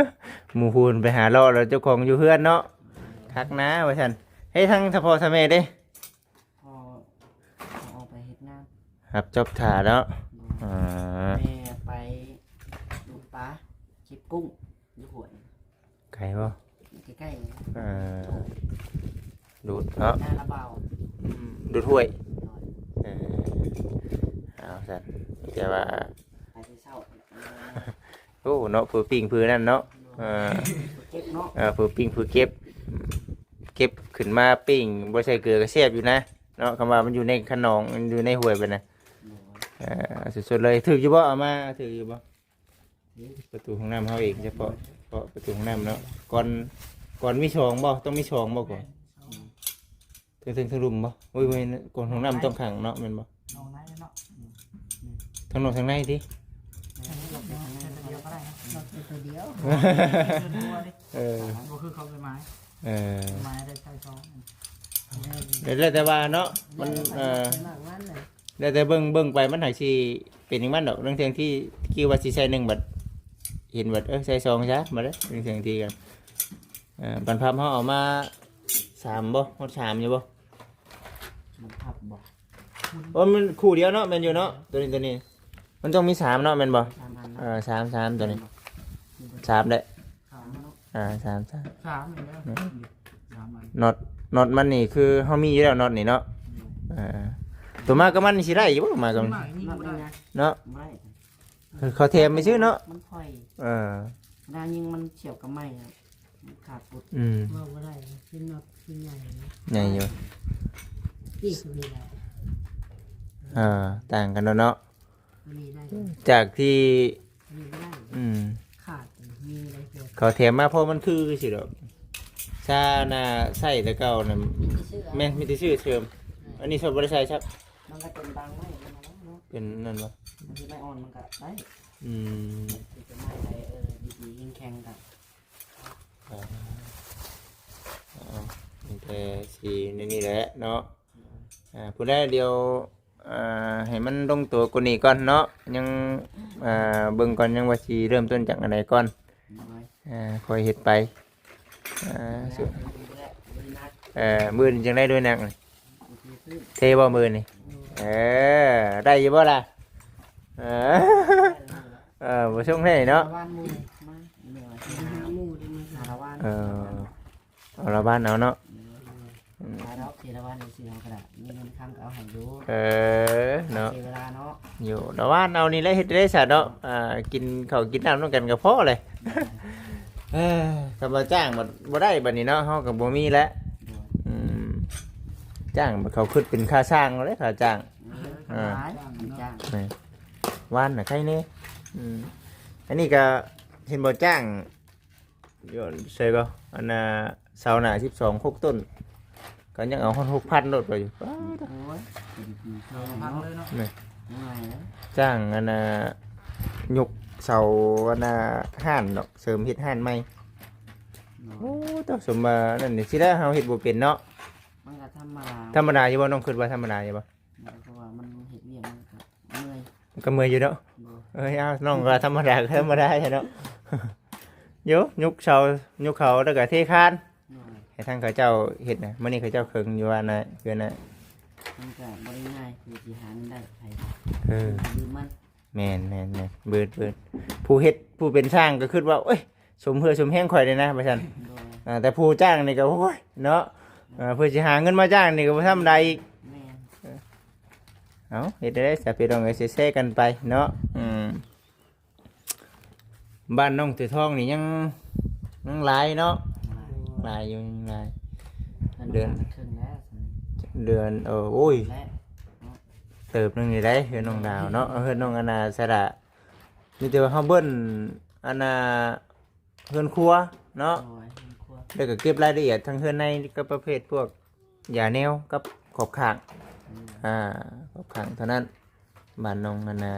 ໝູ່ຄູນໄປຫາເລາະ ແລ້ວເຈົ້າຂອງຢູ່ເຮືອນເນາະ. ເອີ ຄັກນາວ່າຊັ້ນ. ເຮັດທາງສະເພາະສະແມ່ເດ້? ພໍ່ ພໍ່ອອກໄປເຮັດງານ ຮັບຈ໊ອບຖ້າເນາະ. ໂດຍ. ອ່າ ແມ່ໄປດູປາ ເກັບກຸ້ງຢູ່ຫ້ວຍ. ໄກບໍ່? ໃກ້ໆ. ເອີ ດູດເນາະ ໜ້າລະເບົາ. ອືມ ດູດຫ້ວຍ. ໂດຍ. ເອີ ເອົາຊັ້ນ ແຕ່ວ່າ ໄປແຕ່ເຊົ້າ. ໂອ້ ເນາະ ເຜືປີ້ງເຜືນັ້ນເນາະ. ເອີ ເກັບເນາະ. ເອີ ເຜືປີ້ງເຜືເກັບ ເກັບຂຶ້ນມາປີ້ງ ບໍ່ໃສ່ເກືອກໍແຊບຢູ່ນະເນາະ. ຄຳວ່າມັນຢູ່ໃນຂະໜອງ ຢູ່ໃນຫ້ວຍໄປນະ. ໂດຍ. ເອີ ສົດໆເລີຍ. ຖືກຢູ່ບໍ່? ເອົາມາຖືກຢູ່ບໍ່? ປະຕູຫ້ອງນ້ຳເຮົາເອງ ສະເພາະ ເພາະປະຕູຫ້ອງນ້ຳເນາະ. ກ່ອນ ກ່ອນມີຊ່ອງບໍ່? ຕ້ອງມີຊ່ອງບໍ່ກ່ອນ? ແມ່ນ ຊ່ອງ ເທິງ ເທິງ ເທິງລຸ່ມບໍ່? ໂອ້ຍ ບໍ່ແມ່ນ ກ່ອນຫ້ອງນ້ຳຕ້ອງຂ້າງເນາະ ແມ່ນບໍ່? ຫ້ອງໃນເນາະ. ອືມ ທາງນອກທາງໃນຕິ? ແມ່ນ ເຮົາໃຊ້ຕົວດຽວກໍໄດ້ເນາະ. ເຮົາໃຊ້ຕົວດຽວ. ເອີ ບໍ່ຄືເຂົາໄປໝາຍ. ເອີ ໝາຍໄດ້ໃຊ້ຊ່ອງ. ແລ້ວແຕ່ວ່າເນາະ ມັນ ເອີ ແລ້ວແຕ່ເບິ່ງ ເບິ່ງໄປມັນຫາກຊິເປັນຫຍັງມັນດອກ. ລາງເທື່ອທີ່ຄິດວ່າຊິໃສ່ໜຶ່ງ ບັດເຫັນບັດ ເອີ ໃສ່ສອງຊະ ບັດເອີ ລາງເທື່ອທີ່ກັນ. ເອີ ບັນພັບເຮົາເອົາມາສາມບໍ່? ຮອດສາມຢູ່ບໍ່? ບັນພັບບໍ່? ໂອ້ ມັນຄູ່ດຽວເນາະ. ແມ່ນຢູ່ເນາະ ໂຕນີ້ ໂຕນີ້ ມັນຕ້ອງມີສາມເນາະ ແມ່ນບໍ່? ສາມອັນເນາະ. ເອີ ສາມ ສາມ ໂຕນີ້ ສາມເດ້. ສາມເນາະ. ອ່າ ສາມ ສາມ ສາມນີ້ແຫຼະ. ອືມ ສາມອັນ. ນັອດ ນັອດມັນນີ້ຄືເຮົາມີຢູ່ແລ້ວ ນັອດນີ້ເນາະ. ອືມ ເອີ ຕົວມາກັບມັນນີ້ຊິໄດ້ຢູ່ບໍ່? ມາກັບມັນ ມາກັບມັນເນາະ ບໍ່ໄດ້ ເຂົາແຖມໄປຊື່ເນາະ. ມັນຄ່ອຍ ເອີ ເວລາຍິງມັນສຽບກັບໄມ້ ມັນຂາດປຸດ. ອືມ ເວົ້າບໍ່ໄດ້ ເປັນນັອດທີ່ໃຫຍ່ ໃຫຍ່ຢູ່ ນີ້ຄືນີ້ແຫຼະ. ເອີ ຕ່າງກັນເນາະ ເນາະ ຕົວນີ້ໄດ້ ຈາກທີ່ ຕົວນີ້ບໍ່ໄດ້. ອືມ ຂາດ ມີໄດ້ ເຂົາແຖມມາ ເພາະມັນຄືຊິດອກ ຊາໜ້າໃຊ້ແຕ່ເກົ່ານະ. ມີແຕ່ຊື້ ແມ່ນ ມີແຕ່ຊື້ເສີມ. ອືມ ອັນນີ້ຊົດບໍ່ໄດ້ໃຊ້ຊ້ຳ. ມັນກໍເປັນບາງໄມ້ນະເນາະ ເປັນນັ້ນບໍ່? ບາງທີໄມ້ອ່ອນມັນກໍໄດ້. ອືມ ເປັນໄມ້ໄດ້ ເອີ ດີໆ ແຂງໆ ກໍ ອ່າ ເອົາ ມີແຕ່ສີໃນນີ້ແຫຼະເນາະ. ອ່າ ຜູ້ໃດດຽວ ອ່າ ໃຫ້ມັນລົງຕົວກວ່ານີ້ກ່ອນເນາະ ຍັງ ອ່າ ເບິ່ງກ່ອນ ຍັງວ່າຊິເລີ່ມຕົ້ນຈາກອັນໃດກ່ອນ. ໂດຍ. ອ່າ ຄ່ອຍເຮັດໄປ. ອ່າ ເອີ ມື້ອື່ນຈັ່ງໄດ້ດ້ວຍນັກ ເທບໍ່ມື້ນີ້? ເອີ ໄດ້ຢູ່ບໍ່ລະ? ເອີ ເອີ ບໍ່ສົ່ງໃຫ້ເນາະ. ເອີ ເອົາລະບ້ານເອົາເນາະ. ອືມ ເອີ ເນາະ ເສຍເວລາເນາະ ຢູ່ລະບ້ານເອົານີ້ແຫຼະ ເຮັດໄດ້ຊະເນາະ. ອ່າ ກິນເຂົ້າກິນນ້ຳນຳກັນກໍພໍແຫຼະ. ເອີ ຄັນວ່າຈ້າງບັດບໍ່ໄດ້ບັດນີ້ເນາະ ເຮົາກໍບໍ່ມີແຫຼະ. ອືມ ຈ້າງບັດເຂົາຄິດເປັນຄ່າຊ່າງເລີຍ ຄ່າຈ້າງ. ເອີ ສະບາຍ ຈ້າງ ຈ້າງ ແມ່ນ ວານນະໄຄແນ່. ອືມ ອັນນີ້ກໍເຫັນບໍ່ ຈ້າງ ຢູ່ໃສກໍ ອັນນ່າ ເສົາໜ້າສິບສອງ ຫົກຕົ້ນ ກໍຍັງເອົາຮອດຫົກພັນໂລດໄປຢູ່. ປ້າດ ໂອ້ຍ ເອົາພັນເລີຍເນາະ. ແມ່ນ ງ່າຍເລີຍ ຈ້າງອັນນ່າ ຍົກເສົາອັນນ່າ ຮ້ານເນາະ ເສີມເຮັດຮ້ານໃໝ່. ໂອ້ ໂຕສົມວ່ານັ້ນນີ້ ຊິໄດ້ເຮົາເຮັດບໍ່ເປັນເນາະ. ມັນກໍທຳມະດາ ທຳມະດາຢູ່ບໍ່? ນ້ອງຄິດວ່າທຳມະດາຢູ່ບໍ່? ເພາະວ່າມັນເຮັດວຽກມັນກໍເມື່ອຍ ມັນກໍເມື່ອຍຢູ່ເນາະ. ໂດຍ. ເອີຍ ເອົາ ນ້ອງກໍທຳມະດາ ກໍທຳມະດາແທ້ເນາະ. ໂຍ ຍົກເສົາ ຍົກເຂົາ ແລ້ວກໍເທຄານ. ໂດຍ. ໃຫ້ທາງເຂົາເຈົ້າເຮັດນະ ມື້ນີ້ເຂົາເຈົ້າເຄິ່ງຢູ່ວ່ານະ ເຮືອນນະ ມັນກໍບໍ່ໄດ້ງ່າຍ ຄືຊິຫາເງິນໄດ້ໃຜ. ເອີ ຄືມັນ ແມ່ນໆໆ ເບີດໆ ຜູ້ເຮັດ ຜູ້ເປັນຊ່າງກໍຄິດວ່າ ໂອ້ຍ ສົມເຫື່ອສົມແຮງຂ້ອຍເດ້ນະ ວ່າຊັ້ນ. ໂດຍ. ອ່າ ແຕ່ຜູ້ຈ້າງນີ້ກໍ ໂອ້ຍ ເນາະ ອ່າ ເພື່ອຊິຫາເງິນມາຈ້າງນີ້ກໍບໍ່ທຳມະດາອີກ. ແມ່ນ. ເອົາ ເຮັດໄດ້ຊະພີ່ນ້ອງເອີຍ ແຊໆກັນໄປເນາະ. ອືມ ບ້ານນ້ອງເສືອທອງນີ້ຍັງ ຍັງຫຼາຍເນາະ ຫຼາຍຢູ່ ຍັງຫຼາຍ. ເດືອນ ເດືອນ ເອີ ໂອ້ຍ ເຕີບໜຶ່ງນີ້ໄດ໋ ເຮືອນນ້ອງດາວເນາະ ເຮືອນນ້ອງອັນນ່າສະດາ ມີແຕ່ວ່າເຮົາເບິ່ນອັນນ່າ ເຮືອນຄົວເນາະ ໂດຍ ເຮືອນຄົວ ແລ້ວກໍເກັບລາຍລະອຽດທັງເຮືອນໃນກັບປະເພດພວກຢາແນວກັບຂອບຂ້າງ ອືມ ອ່າ ຂອບຂ້າງເທົ່ານັ້ນ. ບ້ານນ້ອງອັນນ່າ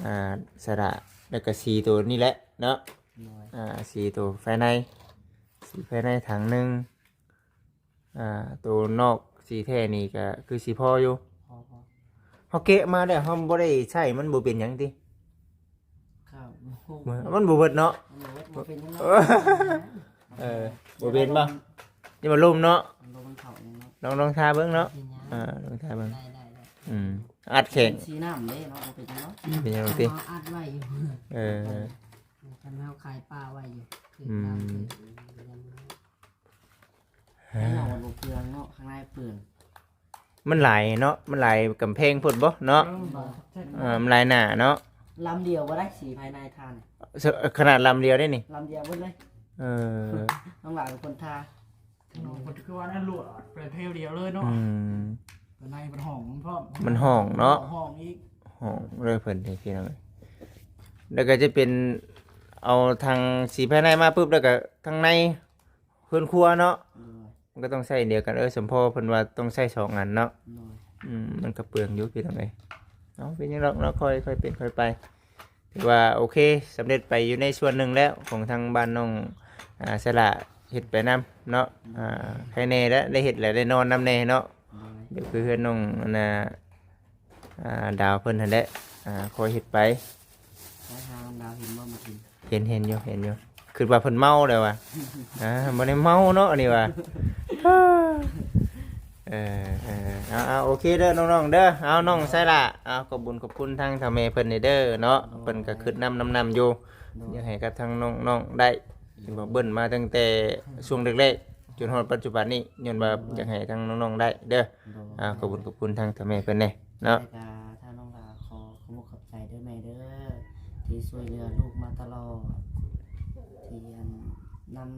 ອ່າ ສະດາ ແລ້ວກໍສີໂຕນີ້ແຫຼະເນາະ ໂດຍ ອ່າ ສີໂຕພາຍໃນ ສີພາຍໃນຖັງໜຶ່ງ ອ່າ ໂຕນອກສີແທ້ນີ້ກໍຄືຊິພໍຢູ່ ພໍ ພໍ ເຮົາແກະມາແລ້ວເຮົາບໍ່ໄດ້ໃຊ້ ມັນບໍ່ເປັນຫຍັງຕິ? ມັນບໍ່ເບິດເນາະ ມັນບໍ່ເບິດ ບໍ່ເປັນຫຍັງເນາະ ເອີ ບໍ່ເປັນບໍ່? ຢ່າມາລົມເນາະ ລົມມັນເຂົ້າເອງເນາະ ລອງ ລອງທາເບິ່ງເນາະ ເປັນຫຍັງ ອ່າ ລອງທາເບິ່ງ ໄດ້ ໄດ້ ໄດ້ ອືມ ອັດແຂງ ສີນ້ຳເດ້ເນາະ ບໍ່ເປັນຫຍັງເນາະ ເປັນຫຍັງຕິ? ເຮົາອັດໄວ້ຢູ່ ເອີ ຄັນເຮົາຄາຍປາໄວ້ຢູ່ ອືມ ໃຫ້ເຮົາບໍ່ເປືອງເນາະ ຂ້າງໃນເປືອງ ມັນຫຼາຍເນາະ ມັນຫຼາຍກຳແພງໂພດບໍ່ເນາະ ເອີ ມັນຫຼາຍໜ້າເນາະ ລຳດຽວບໍ່ໄດ້ ສີພາຍໃນທານ ຂະໜາດລຳດຽວໄດ້ນີ້ ລຳດຽວເບິດເລີຍ ເອີ ນ້ອງຫຼາຍເປັນຄົນທາ ເພິ່ນຄືວ່ານັ້ນຫຼວດໄປແຖວດຽວເລີຍເນາະ ອືມ ພາຍໃນມັນຫ້ອງພ້ອມ ມັນຫ້ອງເນາະ ຫ້ອງອີກ ຫ້ອງເລີຍເພິ່ນນີ້ພີ່ນ້ອງເອີຍ ແລ້ວກໍຈະເປັນ ເອົາທາງສີພາຍໃນມາປຶບ ແລ້ວກໍທາງໃນ ເຮືອນຄົວເນາະ ໂດຍ ມັນກໍຕ້ອງໃຊ້ດຽວກັນ ເອີ ສົມພໍເພິ່ນວ່າຕ້ອງໃຊ້ສອງອັນເນາະ ໂດຍ ອືມ ມັນກໍເປືອງຢູ່ພີ່ນ້ອງເອີຍ ເອົາ ເປັນຫຍັງດອກເນາະ ຄ່ອຍ ຄ່ອຍເປັນຄ່ອຍໄປ ຖືວ່າໂອເຄ ສຳເລັດໄປຢູ່ໃນສ່ວນໜຶ່ງແລ້ວ ຂອງທາງບ້ານນ້ອງ ອ່າ ສະຫຼາເຮັດໄປນຳເນາະ ໂດຍ ອ່າ ໃຄແດ່ແລ້ວ ໄດ້ເຮັດແລ້ວ ໄດ້ນອນນຳແດ່ເນາະ ໂດຍ ດຽວຄືເຮືອນນ້ອງອັນນ່າ ອ່າ ດາວເພິ່ນຫັ້ນແຫຼະ ອ່າ ຄ່ອຍເຮັດໄປ ໄປຫານ້ອງດາວເຫັນບໍ່ມື້ຄືນ? ເຫັນ ເຫັນຢູ່ ເຫັນຢູ່ ຄິດວ່າເພິ່ນເມົາແລ້ວວ່າ ອ່າ ບໍ່ໄດ້ເມົາເນາະ ອັນນີ້ວ່າ ເອີ ເອີ ເອົາ ເອົາ ໂອເຄເດີນ້ອງໆເດີ ເອົາ ນ້ອງສາລາ ເອົາ ຂອບບຸນຂອບຄຸນທາງເຖົ້າແມ່ເພິ່ນເດີເນາະ ເພິ່ນກໍຄິດນຳ ນຳ ນຳຢູ່ ຢາກໃຫ້ກັບທາງນ້ອງໆໄດ້ ເຫັນບໍ່ ເບິ່ນມາຕັ້ງແຕ່ຊ່ວງແລກໆ ຈົນຮອດປັດຈຸບັນນີ້ ຍ້ອນວ່າຢາກໃຫ້ທາງນ້ອງໆໄດ້ເດີ ໂດຍ ອ່າ ຂອບຄຸນຂອບຄຸນທາງເຖົ້າແມ່ເພິ່ນແດ່ເນາະ ແລ້ວກໍທາງນ້ອງຫຼ້າຂໍຂອບອົກຂອບໃຈເດີແມ່ເດີ ທີ່ຊ່ວຍເຫຼືອລູກມາຕະຫຼອດ ທີ່ອັນນຳ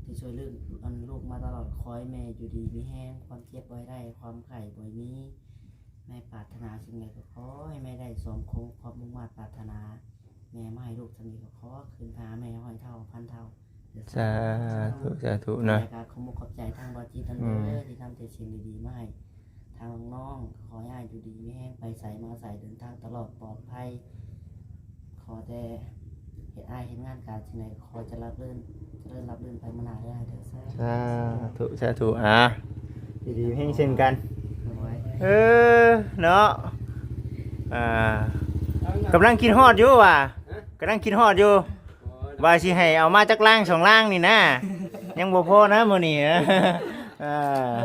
ທີ່ຊ່ວຍເຫຼືອອັນລູກມາຕະຫຼອດ ຂໍໃຫ້ແມ່ຢູ່ດີມີແຮງ ຄວາມເຈັບບໍ່ໃຫ້ໄດ້ ຄວາມໄຂ້ບໍ່ໃຫ້ມີ ແມ່ປາດຖະໜາສິ່ງໃດກໍຂໍໃຫ້ແມ່ໄດ້ສົມຄວາມມຸ່ງມາດປາດຖະໜາ ແມ່ມາໃຫ້ລູກສ່ຳນີ້ກໍຂໍຄືນໄປຫາແມ່ຮ້ອຍເທົ່າພັນເທົ່າ. ສາທຸ ສາທຸເນາະ ແລ້ວກໍຂໍຂອບອົກຂອບໃຈທາງບ່າວຈິດນຳເດີ ອືມ ທີ່ນຳແຕ່ສິ່ງດີໆມາໃຫ້ທາງນ້ອງໆ ຂໍໃຫ້ອ້າຍຢູ່ດີມີແຮງ ໄປໃສມາໃສເດີນທາງຕະຫຼອດປອດໄພ ຂໍແຕ່ເຮັດ ອ້າຍເຮັດງານການສິ່ງໃດ ຂໍຈະລາບລື່ນ ຈະເລີນລາບລື່ນໄປມື້ໜ້າເດີອ້າຍເດີ. ສາທຸ ສາທຸ ອ່າ ຢູ່ດີມີແຮງເຊັ່ນກັນ ໂດຍ ເອີ ເນາະ ອ່າ ກຳລັງຄິດຮອດຢູ່ວ່າ ຮະ ກຳລັງຄິດຮອດຢູ່ ໂອ້ຍ ວ່າຊິໃຫ້ເອົາມາຈັກລາງສອງລາງນີ້ນະ ຍັງບໍ່ພໍນະມື້ນີ້ ເອີ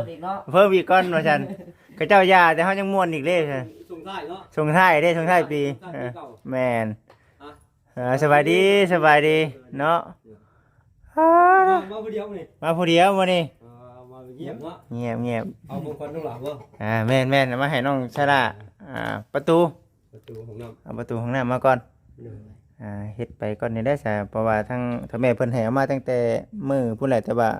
ເພີ່ມອີກເນາະ ເພີ່ມອີກກ່ອນວ່າຊັ້ນ ເຂົາເຈົ້າຢ່າ ແຕ່ເຮົາຍັງມ່ວນອີກເດ້ ສົ່ງທ້າຍເນາະ ສົ່ງທ້າຍເດ້ ສົ່ງທ້າຍປີ ສົ່ງທ້າຍປີເກົ່າ ເອີ ແມ່ນ ອ່າ ເອີ ສະບາຍດີ ສະບາຍດີເນາະ ມາ ມາຜູ້ດຽວມື້ນີ້ ມາຜູ້ດຽວມື້ນີ້ ອ່າ ມາງຽບເນາະ ງຽບໆ ເອົາຂອງຂວັນນ້ອງຫຼ້າບໍ່ ອ່າ ແມ່ນໆ ເອົາມາໃຫ້ນ້ອງຊາລາ ອ່າ ປະຕູ ປະຕູຫ້ອງນ້ຳ ເອົາປະຕູຫ້ອງນ້ຳມາກ່ອນ ໂດຍ ອ່າ ເຮັດໄປກ່ອນນີ້ແຫຼະຊະ ເພາະວ່າທາງເຖົ້າແມ່ເພິ່ນໃຫ້ເອົາມາຕັ້ງແຕ່ມື້ພຸ້ນແຫຼະ ແຕ່ວ່າ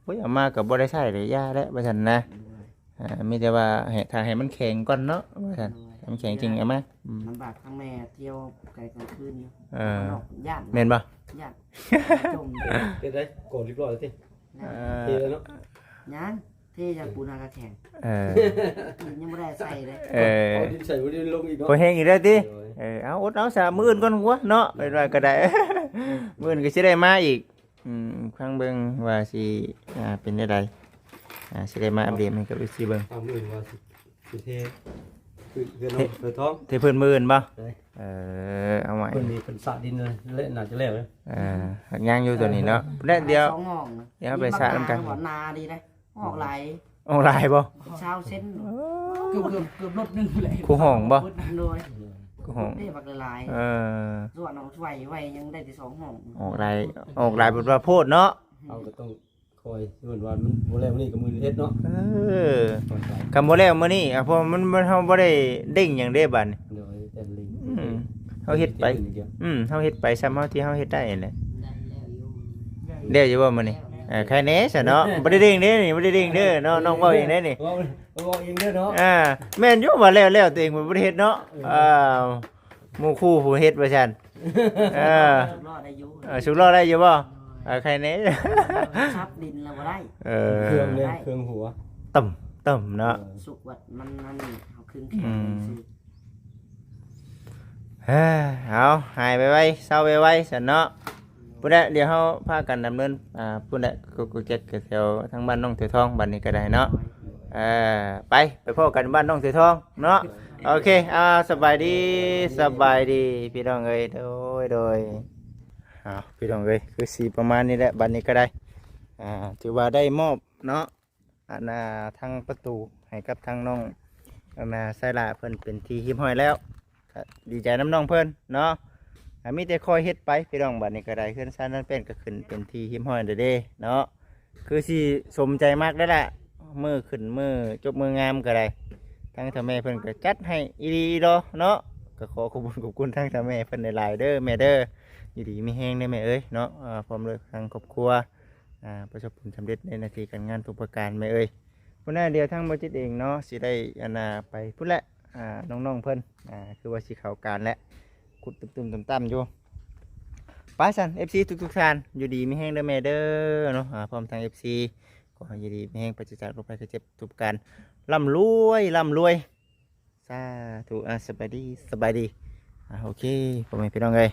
ໂດຍ ໂອ້ຍ ເອົາມາກໍບໍ່ໄດ້ໃຊ້ເລີຍ ຢ່າແຫຼະວ່າຊັ້ນນະ ໂດຍ ອ່າ ມີແຕ່ວ່າໃຫ້ ຖ້າໃຫ້ມັນແຂງກ່ອນເນາະ ວ່າຊັ້ນ ໂດຍ ໃຫ້ມັນແຂງຈຶ່ງເອົາມາ ອືມ ລຳບາກທັງແມ່ທ່ຽວໄກກາງຄືນຢູ່ ເອີ ຂ້າງນອກຢ້ານ ແມ່ນບໍ່? ຢ້ານ ຈົ່ມ ເຮັດໄດ້ ກອງຮຽບຮ້ອຍແລ້ວຕິ ເອີ ເທແລ້ວເນາະ ຍັງ ເທຢາປູນຫາກະແຂງ ເອີ ຍັງບໍ່ໄດ້ໃສ່ເດ້ ເອີ ເອົາດິນໃສ່ບໍ່ໄດ້ລົງອີກເນາະ ພໍແຮງອີກແລ້ວຕິ ໂດຍ ເອີ ເອົາ ອົດເອົາຊະ ມື້ອື່ນກ່ອນກວ່າເນາະ ເປັນວ່າກໍໄດ້ ມື້ອື່ນກໍຊິໄດ້ມາອີກ ອືມ ຟັງເບິ່ງວ່າຊິ ອ່າ ເປັນແນວໃດ ອ່າ ຊິໄດ້ມາອັບເດດໃຫ້ກັບເອັຟຊີເບິ່ງ ຟັງເບິ່ງວ່າຊິ ຊິເທ ຄືເຮືອນນ້ອງເສືອທອງ ເທພື້ນມື້ອື່ນບໍ່? ເອີ ເອີ ເອົາໃໝ່ ເພິ່ນນີ້ເພິ່ນສະດິນເລີຍ ແລະ ໜ້າຈະແລ້ວເລີຍ ເອີ ຫາກຍັງຢູ່ຕົວນີ້ເນາະ ແລ້ວດຽວ ສອງຫ້ອງ ດຽວເຮົາໄປສະນຳກັນ ນາດີເດ້ ອອກຫຼາຍ ອອກຫຼາຍບໍ່? ຊາວເຊັນ ເກືອບ ເກືອບ ເກືອບລົດໜຶ່ງແຫຼະ ຄູ່ຫ້ອງບໍ່? ໂດຍ ຄູ່ຫ້ອງ ເດ້ບັກຫຼາຍໆ ເອີ ສ່ວນເອົາໄວ້ ໄວ້ຍັງໄດ້ແຕ່ສອງຫ້ອງ ອອກຫຼາຍ ອອກຫຼາຍເພິ່ນວ່າໂພດເນາະ ເຮົາກໍຕ້ອງ ປ່ອຍ ເພິ່ນວ່າມັນບໍ່ແລ້ວມື້ນີ້ກໍມື້ເຮັດເນາະ ເອີ ປ່ອຍໄປ ຄັນບໍ່ແລ້ວມື້ນີ້ ອ່າ ເພາະມັນ ມັນ ເຮົາບໍ່ໄດ້ເລັ່ງຫຍັງເດ້ບາດນີ້ ໂດຍ ແຕ່ເລັ່ງ ອືມ ເຮົາເຮັດໄປ ອືມ ເຮົາເຮັດໄປຊ່ຳເຮົາທີ່ເຮົາເຮັດໄດ້ຫັ້ນແຫຼະ ໄດ້ແລ້ວຢູ່ ແລ້ວຢູ່ບໍ່ມື້ນີ້ ເອີ ໃຄແດ່ຊະເນາະ ບໍ່ໄດ້ເລັ່ງເດ້ນີ້ ບໍ່ໄດ້ເລັ່ງເດີເນາະ ນ້ອງເວົ້າເອງເດ້ນີ້ ເວົ້າ ເວົ້າເອງເດີເນາະ ອ່າ ແມ່ນຢູ່ວ່າແລ້ວ ແລ້ວ ຕົວເອງບໍ່ໄດ້ເຮັດເນາະ ເອີ ເອີ ໝູ່ຄູ່ຜູ້ເຮັດວ່າຊັ້ນ ເອີ ສຸກລໍ້ໄດ້ຢູ່ ເອີ ສຸກລໍ້ໄດ້ຢູ່ບໍ່ ເອີ ໃຄແດ່ ສັບດິນແລ້ວບໍ່ໄດ້ ເອີ ເຄື່ອງເລື່ອງເຄື່ອງຫົວ ຕຶ້ມໆເນາະ ເອີ ສຸກວ່າມັນ ມັນເຮົາຄຶງແຂນ ອືມ ຈັ່ງຊີ້ ເອີ ເອົາ ຫາຍໄວໆ ເຊົາໄວໆ ຊັ້ນເນາະ ພຸ້ນແຫຼະ ດຽວເຮົາພາກັນດຳເນີນ ອ່າ ພຸ້ນແຫຼະ ກະແຈກແຖວທາງບ້ານນ້ອງເສືອທອງ ບາດນີ້ກໍໄດ້ເນາະ ເອີ ໄປ ໄປພໍ້ກັນບ້ານນ້ອງເສືອທອງເນາະ ໂອເຄ ອ່າ ສະບາຍດີ ສະບາຍດີພີ່ນ້ອງເອີຍ ໂດຍ ໂດຍ ເອົາ ພີ່ນ້ອງເອີຍ ຄືຊິປະມານນີ້ແຫຼະ ບາດນີ້ກໍໄດ້ ອ່າ ຖືວ່າໄດ້ມອບເນາະ ອັນນ່າ ທາງປະຕູໃຫ້ກັບທາງນ້ອງ ອັນນ່າ ໄຊລາເພິ່ນເປັນທີ່ຮຽບຮ້ອຍແລ້ວ ກໍດີໃຈນຳນ້ອງເພິ່ນເນາະ ກໍມີແຕ່ຄ່ອຍເຮັດໄປພີ່ນ້ອງ ບາດນີ້ກໍໄດ້ ເຮືອນຊານນັ້ນແປ້ນກໍຂຶ້ນເປັນທີ່ຮຽບຮ້ອຍແລ້ວເດ້ເນາະ ຄືຊິສົມໃຈມັກແລ້ວລະ ມື້ຂຶ້ນມື້ຈົບມື້ງາມກໍໄດ້ ທາງເຖົ້າແມ່ເພິ່ນກໍຈັດໃຫ້ອີ່ຫຼີອີ່ຫຼໍເນາະ ກໍຂໍຂອບຄຸນຂອບຄຸນທາງເຖົ້າແມ່ເພິ່ນຫຼາຍໆເດີແມ່ເດີ ຢູ່ດີມີແຮງເດີແມ່ເອີຍເນາະ ເອີ ພ້ອມດ້ວຍທາງຄອບຄົວ ອ່າ ປະສົບຜົນສຳເລັດໃນໜ້າທີ່ການງານທຸກປະການແມ່ເອີຍ ພຸ້ນນະ ດຽວທາງບໍ່ຈິດເອງເນາະ ຊິໄດ້ ອັນນ່າ ໄປພຸ້ນແຫຼະ ອ່າ ນ້ອງໆເພິ່ນ ອ່າ ຄືວ່າຊິເຂົ້າການແຫຼະ ຂຸດຕຸ້ມໆຕຳໆຢູ່ ໄປຊັ້ນ ເອັຟຊີ ທຸກໆທ່ານ ຢູ່ດີມີແຮງເດີແມ່ເດີເນາະ ອ່າ ພ້ອມທັງ ເອັຟຊີ ຂໍໃຫ້ຢູ່ດີມີແຮງ ປາສະຈາກໂລກໄພໄຂ້ເຈັບທຸກປະການ ລ່ຳລວຍ ລ່ຳລວຍ ສາທຸ ອ່າ ສະບາຍດີ ສະບາຍດີ ອ່າ ໂອເຄ ພໍ່ແມ່ພີ່ນ້ອງເອີຍ